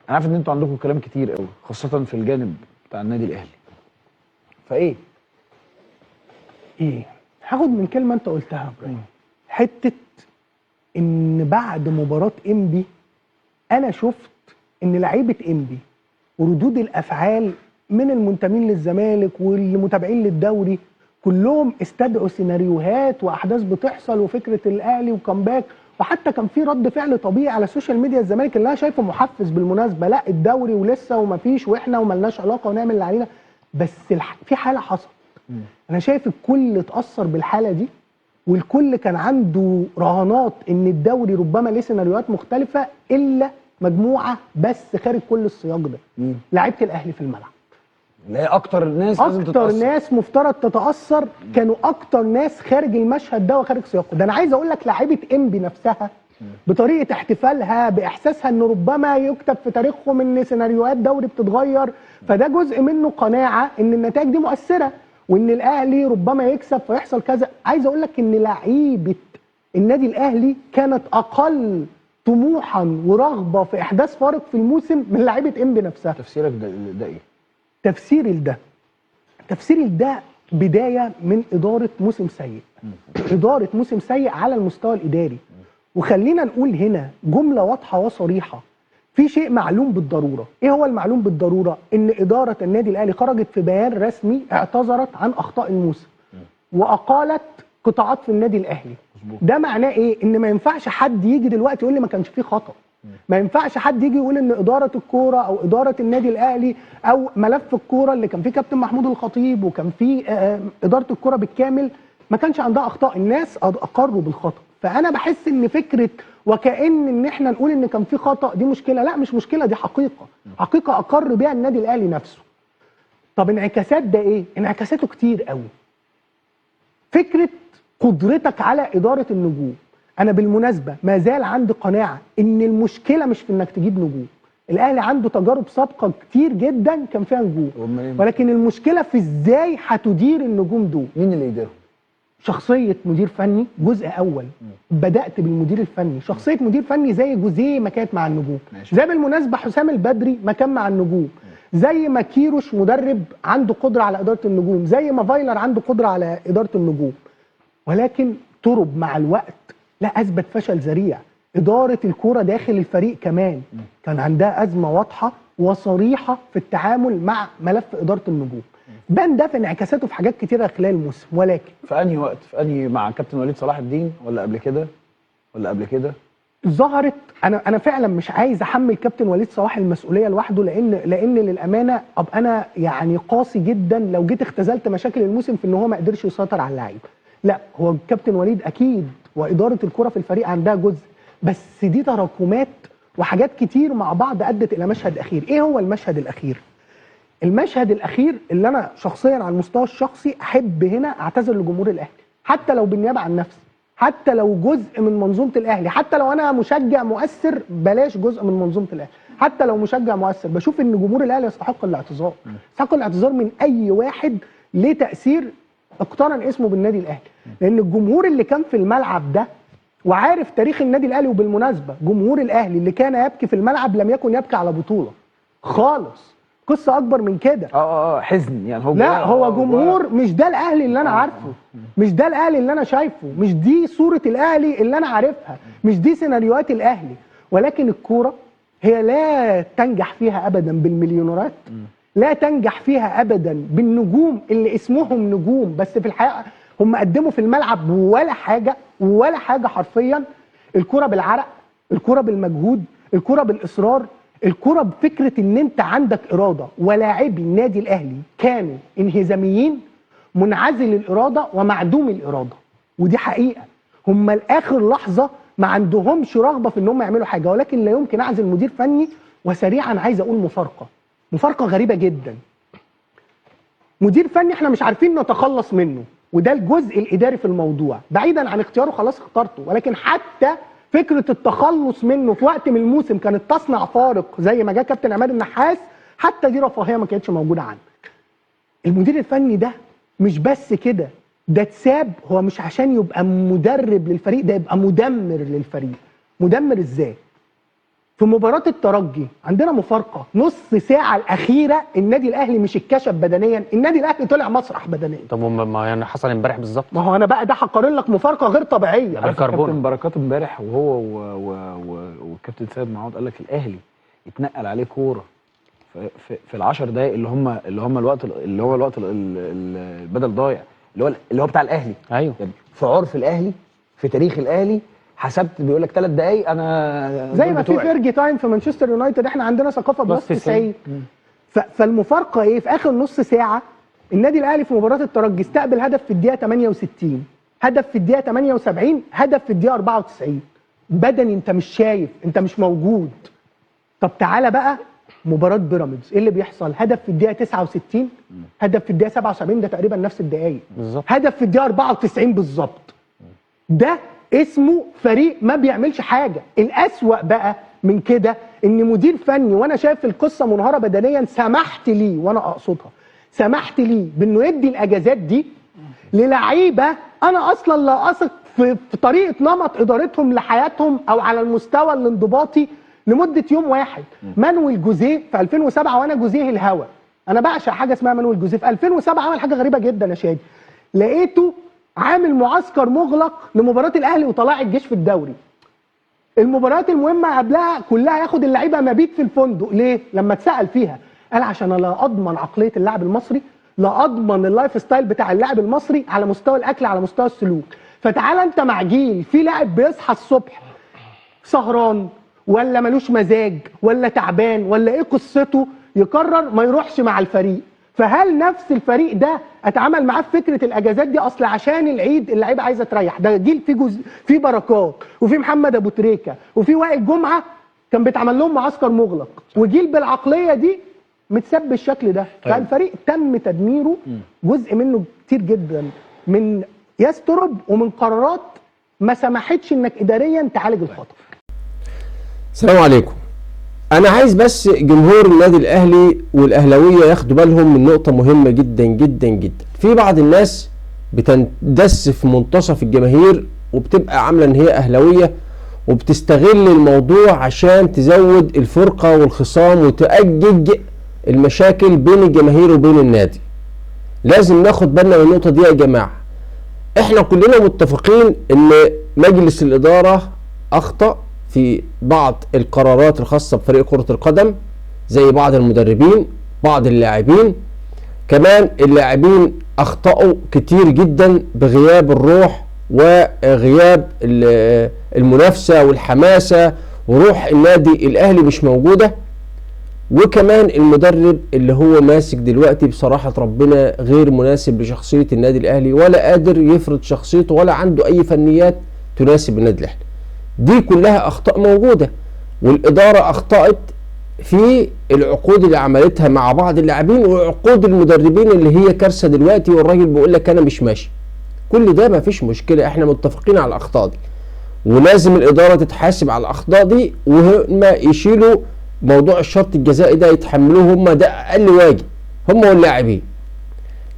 انا عارف ان انتوا عندكم كلام كتير قوي، خاصة في الجانب بتاع النادي الاهلي. فايه؟ ايه؟ هاخد من كلمة انت قلتها يا ابراهيم، حتة ان بعد مباراة انبي انا شفت ان لعيبة انبي وردود الافعال من المنتمين للزمالك والمتابعين للدوري كلهم استدعوا سيناريوهات واحداث بتحصل وفكره الاهلي و comeback، وحتى كان في رد فعل طبيعي على ال social media الزمالك اللي انا شايفه محفز بالمناسبة، لا الدوري ولسه ومفيش واحنا وملناش علاقة ونعمل اللي علينا، بس في حاله حصلت. انا شايف الكل اتاثر بالحالة دي، والكل كان عنده رهانات ان الدوري ربما ليه سيناريوهات مختلفة، الا مجموعة بس خارج كل السياق ده، لعيبة الاهلي في الملعب. لا اكتر ناس لازم اكتر ناس مفترض تتاثر كانوا اكتر ناس خارج المشهد ده وخارج سياقه ده. انا عايز اقول لك لعيبة انبي نفسها بطريقة احتفالها، باحساسها ان ربما يكتب في تاريخهم ان سيناريوهات دوري بتتغير، فده جزء منه قناعة ان النتائج دي مؤثرة وان الاهلي ربما يكسب فيحصل كذا. عايز اقول لك ان لعيبة النادي الاهلي كانت اقل طموحا ورغبه في احداث فارق في الموسم من لعيبة انبي نفسها. تفسيرك ده ايه؟ تفسيري لده بداية من ادارة موسم سيء. ادارة موسم سيء على المستوى الاداري. وخلينا نقول هنا جملة واضحة وصريحة، في شيء معلوم بالضرورة. ايه هو المعلوم بالضرورة؟ ان ادارة النادي الاهلي خرجت في بيان رسمي اعتذرت عن اخطاء الموسم واقالت قطاعات في النادي الاهلي. ده معناه ايه؟ ان ما ينفعش حد يجي دلوقتي يقول لي ما كانش فيه خطأ. ما ينفعش حد يجي يقول ان ادارة الكورة او ادارة النادي الاهلي او ملف الكورة اللي كان فيه كابتن محمود الخطيب وكان فيه ادارة الكورة بالكامل ما كانش عندها اخطاء. الناس اقروا بالخطأ. فانا بحس ان فكرة وكأن ان احنا نقول ان كان في خطأ دي مشكلة، لا مش مشكلة، دي حقيقة، حقيقة اقر بيها النادي الاهلي نفسه. طب انعكاسات ده ايه؟ انعكاساته كتير قوي. فكرة قدرتك على ادارة النجوم. انا بالمناسبة ما زال عندي قناعة ان المشكلة مش في انك تجيب نجوم، الاهلي عنده تجارب سابقه كتير جدا كان فيها نجوم، ولكن المشكلة في ازاي هتدير النجوم دول. مين اللي يديرهم؟ شخصية مدير فني جزء اول. بدات بالمدير الفني، شخصية مدير فني زي جوزيه ما كانت مع النجوم، زي بالمناسبة حسام البدري ما كان مع النجوم، زي ما كيروش مدرب عنده قدره على ادارة النجوم، زي ما فايلر عنده قدره على ادارة النجوم. ولكن ترب مع الوقت لا اثبت فشل ذريع. ادارة الكورة داخل الفريق كمان كان عندها ازمة واضحة وصريحة في التعامل مع ملف ادارة النجوم. بان ده في انعكاساته في حاجات كتيرة خلال الموسم. ولكن في انهي وقت؟ في انهي، مع كابتن وليد صلاح الدين ولا قبل كده؟ ولا قبل كده ظهرت. انا فعلا مش عايز احمل كابتن وليد صلاح المسؤولية لوحده، لان للامانة ابقى انا يعني قاسي جدا لو جيت اختزلت مشاكل الموسم في ان هو ما قدرش يسيطر على اللعيبة. لا، هو الكابتن وليد اكيد واداره الكره في الفريق عندها جزء، بس دي تراكمات وحاجات كتير مع بعض ادت الى مشهد اخير. ايه هو المشهد الاخير؟ المشهد الاخير اللي انا شخصيا على المستوى الشخصي احب هنا اعتذر لجمهور الاهلي، حتى لو بالنيابة عن نفسي، حتى لو جزء من منظومة الاهلي، حتى لو انا مشجع مؤثر، بلاش جزء من منظومة الاهلي، حتى لو مشجع مؤثر، بشوف ان جمهور الاهلي يستحق الاعتذار، يستحق الاعتذار من اي واحد ليه تاثير اقترن اسمه بالنادي الاهلي، لان الجمهور اللي كان في الملعب ده وعارف تاريخ النادي الاهلي، وبالمناسبة جمهور الاهلي اللي كان يبكي في الملعب لم يكن يبكي على بطوله خالص، قصة اكبر من كده. حزن يعني. هو لا، هو جمهور مش ده الاهلي اللي انا عارفه، مش ده الاهلي اللي انا شايفه، مش دي صوره الاهلي اللي انا عارفها، مش دي سيناريوهات الاهلي. ولكن الكورة هي لا تنجح فيها ابدا بالمليونيرات، لا تنجح فيها ابدا بالنجوم اللي اسمهم نجوم بس في الحقيقة هم قدموا في الملعب ولا حاجة، ولا حاجة حرفيا. الكورة بالعرق، الكورة بالمجهود، الكورة بالاصرار، الكرة بفكرة ان انت عندك ارادة. ولاعبي النادي الاهلي كانوا انهزاميين، منعزل الارادة ومعدوم الارادة، ودي حقيقة. هم لاخر لحظة ما عندهمش رغبة في ان هم يعملوا حاجة. ولكن لا يمكن اعزل مدير فني. وسريعا عايز اقول مفارقة، مفارقة غريبة جدا. مدير فني احنا مش عارفين نتخلص منه، وده الجزء الاداري في الموضوع، بعيدا عن اختياره خلاص اخترته، ولكن حتى فكرة التخلص منه في وقت من الموسم كانت تصنع فارق زي ما جه كابتن عماد النحاس، حتى دي رفاهية ما كانتش موجودة عندك. المدير الفني ده مش بس كده، ده اتساب هو مش عشان يبقى مدرب للفريق، ده يبقى مدمر للفريق. مدمر ازاي؟ في مباراة الترجي عندنا مفارقه، نص ساعة الاخيرة النادي الاهلي مش اتكشف بدنيا، النادي الاهلي طلع مسرح بدنيا. طب وما يعني حصل امبارح بالظبط؟ ما هو انا بقى ده هقارن لك مفارقه غير طبيعية. كابتن بركات امبارح وهو والكابتن سيد معوض قال لك الاهلي اتنقل عليه كورة في العشر دقائق اللي هم الوقت اللي هو الوقت البدل ضايع اللي هو بتاع الاهلي. ايوه يعني في عرف الاهلي في تاريخ الاهلي حسبت بيقول لك 3 دقائق انا زي ما في Fergie time في مانشستر يونايتد، احنا عندنا ثقافة plus 90. فالمفارقه ايه؟ في اخر نص ساعة النادي الاهلي في مباراة الترجي استقبل هدف في الدقيقة 68، هدف في الدقيقة 78، هدف في الدقيقة 94. بدني انت مش شايف، انت مش موجود. طب تعالى بقى مباراة بيراميدز ايه اللي بيحصل؟ هدف في الدقيقة 69، هدف في الدقيقة 77، ده تقريبا نفس الدقايق بالظبط، هدف في الدقيقة 94 بالظبط. ده اسمه فريق ما بيعملش حاجة. الاسوأ بقى من كده ان مدير فني، وانا شايف القصة منهاره بدنيا، سمحت لي وانا اقصدها، سمحت لي بانه يدي الاجازات دي للعيبة انا اصلا لا اثق في طريقه نمط ادارتهم لحياتهم او على المستوى الانضباطي لمدة يوم واحد. مانويل جوزيه في 2007، وانا جوزيه الهوى، انا بعشق حاجة اسمها مانويل جوزيه، في 2007 عمل حاجة غريبة جدا يا شادي، لقيته عامل معسكر مغلق لمباراة الاهلي وطلائع الجيش في الدوري. المباريات المهمة قبلها كلها ياخد اللعيبة مبيت في الفندق. ليه؟ لما اتسال فيها قال عشان لا اضمن عقلية اللاعب المصري، لا اضمن ال lifestyle بتاع اللاعب المصري على مستوى الاكل، على مستوى السلوك. فتعالى انت مع جيل في لاعب بيصحى الصبح سهران ولا ملوش مزاج ولا تعبان ولا ايه قصته، يقرر ما يروحش مع الفريق. فهل نفس الفريق ده اتعامل معاه في فكرة الاجازات دي؟ اصل عشان العيد اللعيبة عايزه تريح. ده جيل فيه جزء، فيه بركات وفي محمد ابو تريكه وفي وائل جمعه، كان بيتعمل لهم معسكر مغلق، وجيل بالعقليه دي متسب بالشكل ده. طيب. فالفريق تم تدميره جزء منه كتير جدا من يسترب ومن قرارات ما سمحتش انك اداريا تعالج الخطا. السلام عليكم. انا عايز بس جمهور النادي الاهلي والاهلاويه ياخدوا بالهم من نقطة مهمة جدا جدا جدا. في بعض الناس بتندس في منتصف الجماهير وبتبقى عامله ان هي اهلاويه وبتستغل الموضوع عشان تزود الفرقة والخصام وتأجج المشاكل بين الجماهير وبين النادي. لازم ناخد بالنا من النقطة دي يا جماعة. احنا كلنا متفقين ان مجلس الادارة اخطأ في بعض القرارات الخاصة بفريق كرة القدم، زي بعض المدربين، بعض اللاعبين. كمان اللاعبين أخطأوا كتير جدا بغياب الروح وغياب المنافسة والحماسة، وروح النادي الأهلي مش موجودة. وكمان المدرب اللي هو ماسك دلوقتي بصراحة ربنا غير مناسب لشخصية النادي الأهلي، ولا قادر يفرض شخصيته، ولا عنده أي فنيات تناسب النادي الأهلي. دي كلها أخطاء موجودة، والإدارة أخطأت في العقود اللي عملتها مع بعض اللاعبين وعقود المدربين اللي هي كارثة دلوقتي، والراجل بيقول لك أنا مش ماشي. كل ده مفيش مشكلة، احنا متفقين على الأخطاء دي، ولازم الإدارة تتحاسب على الأخطاء دي، وهم يشيلوا موضوع الشرط الجزائي ده، يتحملوه هم، ده أقل واجب هم واللاعبين.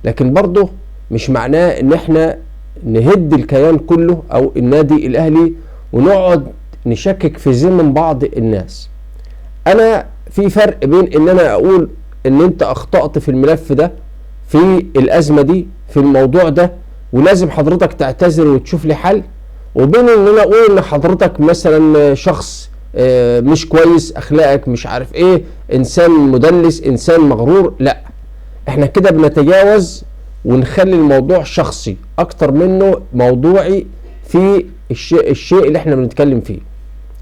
لكن برضه مش معناه إن احنا نهد الكيان كله أو النادي الأهلي ونقعد نشكك في ذمم بعض الناس. انا في فرق بين ان انا اقول ان انت اخطأت في الملف ده، في الازمة دي، في الموضوع ده، ولازم حضرتك تعتذر وتشوف لي حل، وبين ان انا اقول ان حضرتك مثلا شخص مش كويس، اخلاقك مش عارف ايه، انسان مدلس، انسان مغرور. لا، احنا كده بنتجاوز ونخلي الموضوع شخصي اكتر منه موضوعي في الشيء اللي احنا بنتكلم فيه.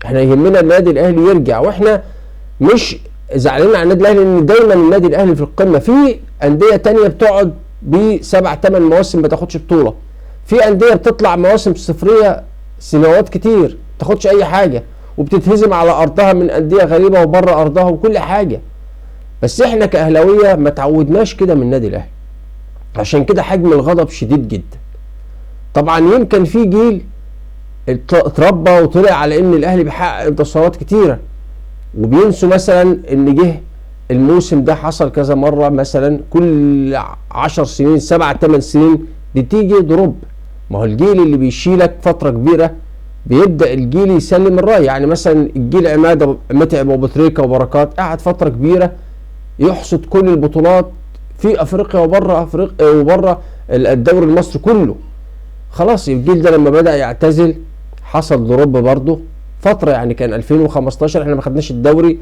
احنا يهمنا النادي الاهلي يرجع، واحنا مش زعلانين على النادي الاهلي ان دايما النادي الاهلي في القمه. في اندية تانية بتقعد بسبع ثمان مواسم ما تاخدش بطوله، في اندية بتطلع مواسم صفريه سنوات كتير ما تاخدش اي حاجة، وبتتهزم على ارضها من اندية غريبة وبره ارضها وكل حاجة. بس احنا كاهلاويه ما تعودناش كده من النادي الاهلي، عشان كده حجم الغضب شديد جدا. طبعا يمكن في جيل اتربى وطلع على ان الاهلي بيحقق انتصارات كتيرة، وبينسوا مثلا ان جه الموسم ده حصل كذا مرة، مثلا كل 10 سنين 7 8 سنين بتيجي دروب. ما هو الجيل اللي بيشيلك فترة كبيرة بيبدا الجيل يسلم الراي. يعني مثلا الجيل عماد متعب وابو تريكه وبركات قعد فترة كبيرة يحصد كل البطولات في افريقيا وبره افريقيا وبره الدوري المصري كله. خلاص الجيل ده لما بدا يعتزل حصل drop برضه فترة، يعني كان 2015 احنا ما خدناش الدوري،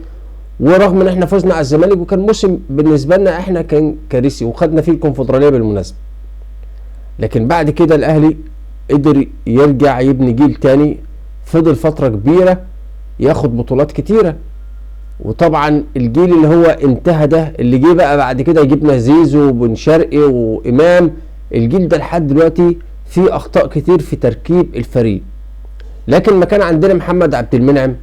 ورغم ان احنا فزنا على الزمالك وكان موسم بالنسبة لنا احنا كان كارثي وخدنا فيه الكونفدراليه بالمناسبة. لكن بعد كده الاهلي قدر يرجع يبني جيل تاني، فضل فترة كبيرة ياخد بطولات كتيرة. وطبعا الجيل اللي هو انتهى ده اللي جه بقى بعد كده جبنا زيزو وبن شرقي وامام، الجيل ده لحد دلوقتي فيه اخطاء كتير في تركيب الفريق. لكن ما كان عندنا محمد عبد المنعم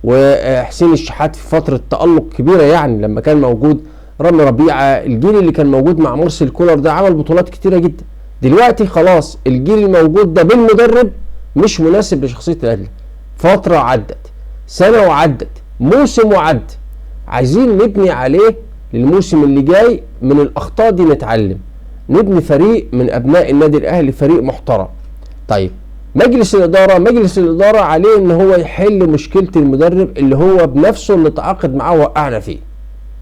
وحسين الشحات في فترة تألق كبيرة، يعني لما كان موجود رامي ربيعة، الجيل اللي كان موجود مع مرسي كولر ده عمل بطولات كتيرة جدا. دلوقتي خلاص الجيل الموجود ده بالمدرب مش مناسب لشخصية الاهلي. فترة عدت، سنة وعدت، موسم وعد، عايزين نبني عليه للموسم اللي جاي. من الاخطاء دي نتعلم، نبني فريق من ابناء النادي الاهلي، فريق محترم. طيب مجلس الادارة، مجلس الادارة عليه ان هو يحل مشكلة المدرب اللي هو بنفسه اللي تعاقد معاه ووقعنا فيه.